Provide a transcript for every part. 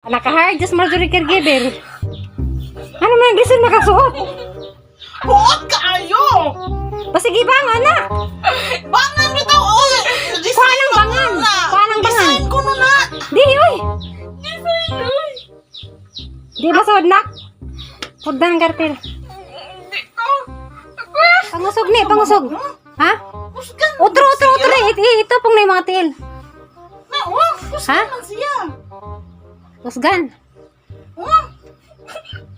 Naka-hire just Marjorie caregiver. Ano man gisin makasuot? Huot kaayo! Pasige ba nga na? Bangan bitaw oy! Kuha ng bangan! Kuha ng bangan! Design ko no na! Di oy! Design oy! Di ba sud nak? Pugdan ang kartel. Hindi ko. Pangusog ni, pangusog. Ha? Kusgan! Otro, otro, otro. Ito pong na yung mga tiil. Na, oh! Kusgan Ha? man siya! Kusgan. Oh!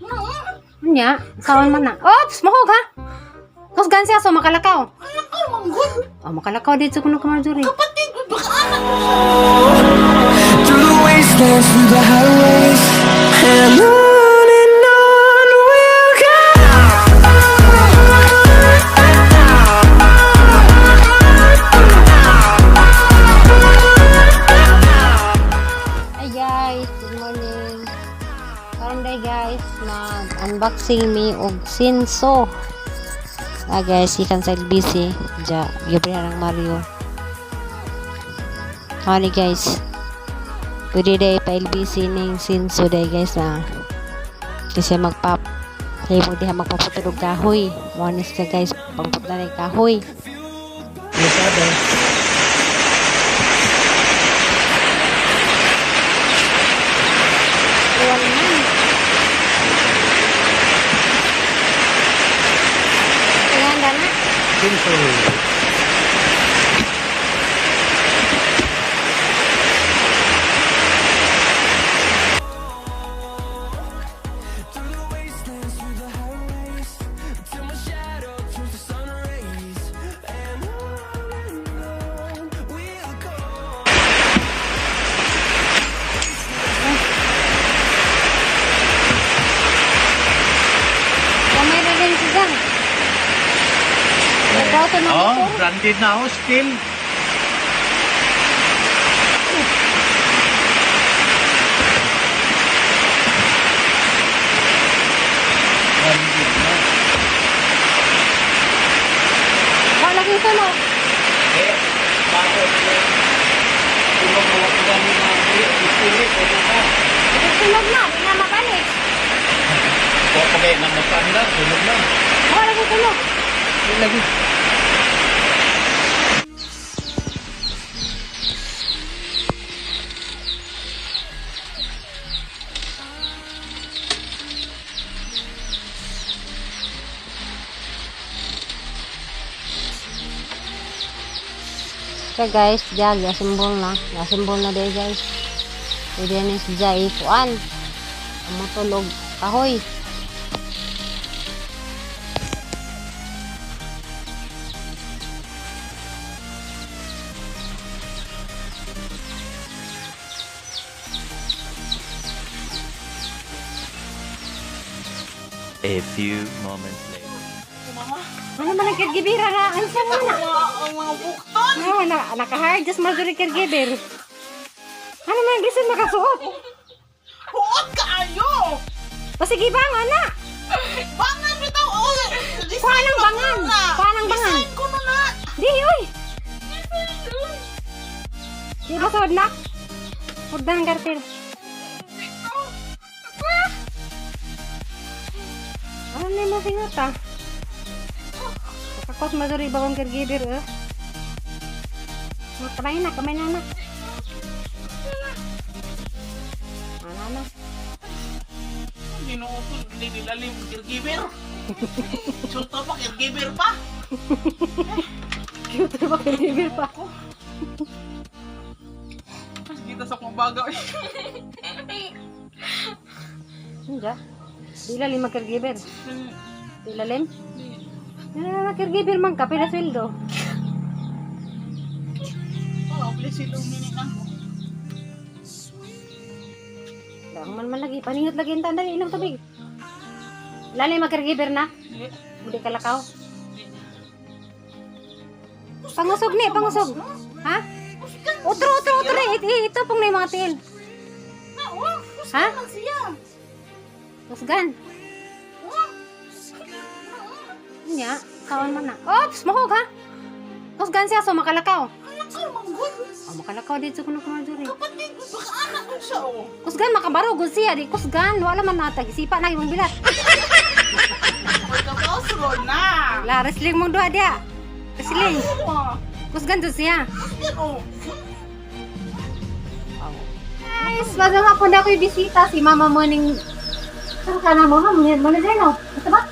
Na, oh! Nya, kaon man na. Oops, mahog ha. Kusgan siya so makalakaw. Anak ko, manggod! Oh, makalakaw dito kuno ka Marjorie. Kapatid, baka anak ko siya! Through the wastelands, through the highways, and on we'll go. Hi guys, good morning. Karon day guys, mag-unboxing mi og Sinso. Ah guys, ikan sa LBC. Ja, gibrihan ang Mario. Ani guys. Pwede day pa LBC ning Sinso day guys na. Kasi magpap Kaya mo diha magpaputol og kahoy. Mo ni siya guys, pangputla na kahoy. Lusada. Iwan man. Iwan na. Sinso. Through the wastelands, through the highways, till my shadow turns to sun rays. And on we'll go. Kamay na rin si Zang. Nagkaw sa mga Oh, motor. branded na ako, still. Branded na. Wala lagi ito, no? Eh, bago na lang. Tumagawa ko gani na ipilit, ano ka? Sunog na, di na mabalik. Kung pagay na matanda, sunog na. Wala lagi sunog. Hindi lagi. Okay guys, diya, gasimbol na. Gasimbol na diya guys. Pwede na si Jai ikuan. Ang kahoy. A few moments later. Mama, Ano man ang caregiver na? Ano siya man na? ang mga bukton! Ano na, naka-hire just Marjorie caregiver. Ano man ang gisin makasuot? Huot kaayo! Pasige ba nga na? Bangan bitaw oy! Kuha ng bangan! Kuha ng bangan! Design ko no na! Di, oy! Di ba sud nak? Pugdan ang kartel. Ano na yung masingot ah? Kakos maduri bagong caregiver eh. Kamay na, kamay na anak. Ano na? Ginoo ko, hindi nilalim caregiver. Sulto pa, caregiver pa. Cute ba caregiver pa? Mas kita sa kumbaga. Hindi. Di lalim ang caregiver. Di lalim? Ano na caregiver man ka, pila sweldo. Oh, please iluminin ako. Dahon man man lagi, paningot lagi ang tanda, inom tubig. Lalim ang caregiver na. Hindi. Hindi kalakaw. Pangusog ni, pangusog. Ha? Otro, otro, otro. Ito pong na yung mga tiil. Na, oh, Ha? kusgan man siya. Kusgan. Oh. Nya, kaon man na. Oops, mahog ha. Kusgan siya so makalakaw. Anak ko, manggod. gud. Oh, makalakaw dito kuno ko Marjorie. Kapatid, baka anak ko siya oh. Kusgan makabaro gud siya di kusgan wala man natag sipa na imong bilat. Pagkabaw na. La wrestling mong duha diha. Wrestling. Oh, Kusgan jud siya. kusgan oh. Guys, masama po na ako'y bisita si Mama Morning. Saan ka na mo, ma'am? Muna dyan, no? Ito ba?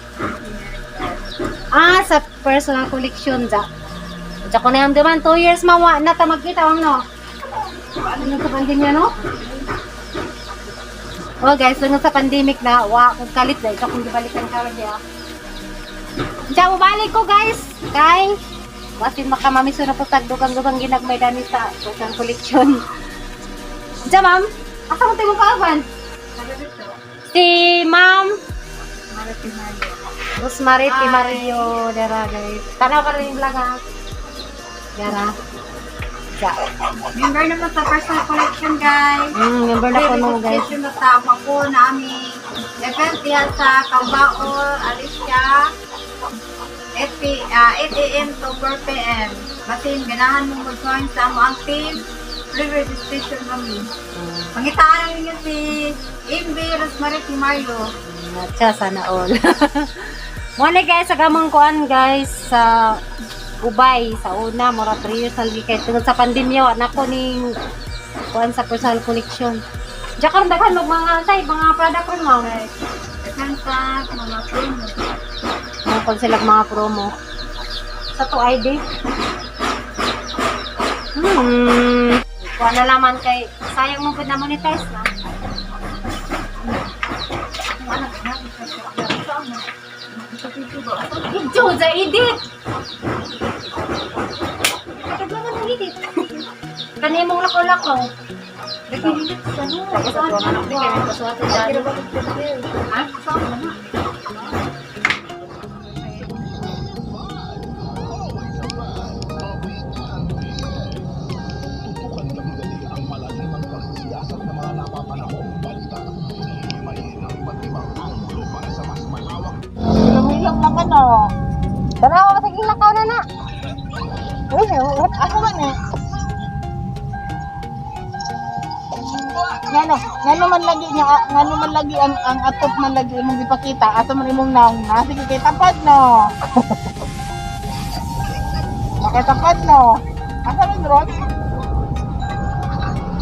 Ah, sa personal collection, ja. Ja ko na yung duman, 2 years mawa na ta magkita, ma'am, no? Ano sa pandemya, no? Oh, guys, tungkol sa pandemic na, wa, kung kalit na, ito kung gibalikan ka rin, ah. Ja, bumalik ko, guys. Kay, wasin makamamiso na po tagdugang-dugang ginagmay dani sa personal collection. Diyan, ma'am. Asa mo tayo kaaban? Si ma'am. Rosemary T. Mario. Dara, guys. Tanaw ka rin yung vlog, ha? Dara. Ja. Member naman sa personal collection, guys. Member na ko no, guys. Registration na sa ako namin. Event diha sa Cambao, Alicia. 8 a.m. to 4 p.m. Basin, ganahan mo mag-join sa amo ang team. Free registration kami. Pangitaan ninyo si MB Rosemary T. Mario. Natsa, sana all. Muna guys, sa gamang kuan guys, sa Ubay, sa una, mura 3 years na lagi kay tungod sa pandemya, wa na ko ning kuan sa personal collection. Diyan karon daghan og mga say, mga product ron ma'am. Daghan sa mga promo. Mga kon sila mga promo. Sa to ID. Kuha na laman kay sayang mo pud na monetize na. Video sa edit. Kailangan ng edit. Kanimong lako-lako. Ha? Hilom-hilom lang ka no. Tanawa ka sige lakaw na na. Uy, what? Ako man eh. Ngano, ngano man lagi nga ngano man lagi ang atop man lagi imong gipakita, ato man imong naong na sige kay tapad no. Makatapad no. Asa man ron?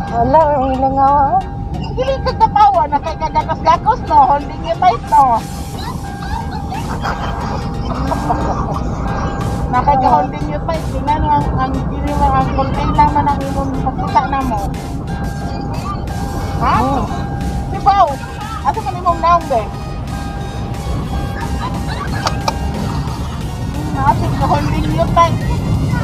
Wala, ang ilang awa. Dili ka katawa na kay kagakos-gakos no, holding you tight no. Na kay ka holding you tight, tingnan ang dili mo ang container man ang imong pagkita na mo. Ha? Oh. Si Pao, asa man imong naong be? Nasa ka holding you tight.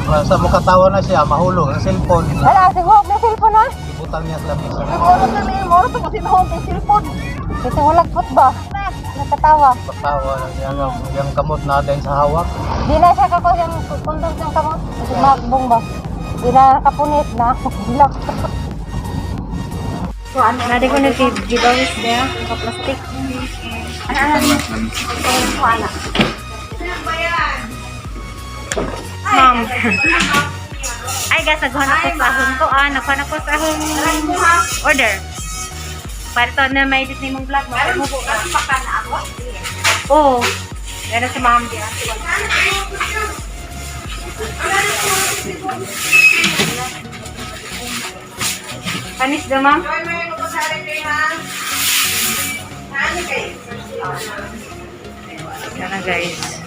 Sa mukatawa na siya, mahulog ang cellphone. Wala, siguro may cellphone ha. Ibutang niya sa lamesa. Ang oras na ni mo, ito kasi nahong kay cellphone. Kasi walang foot ba? Nakatawa. Patawa na siya, yung kamot natin sa hawak. Di na siya kako yung kundog ng kamot. Magbong ba? Di na nakapunit na. Bilak. So, ano, nadi ko nag-giveaways niya. Naka-plastic. Ano, Ma'am. Ay, guys, nagkuhan ako sa ahong ko. Ah, nagkuhan ako sa ahong order. Para to na may edit na imong vlog. Mo ka. Oo. Meron si ma'am diyan. Panis daw, ma'am? Yan na, guys.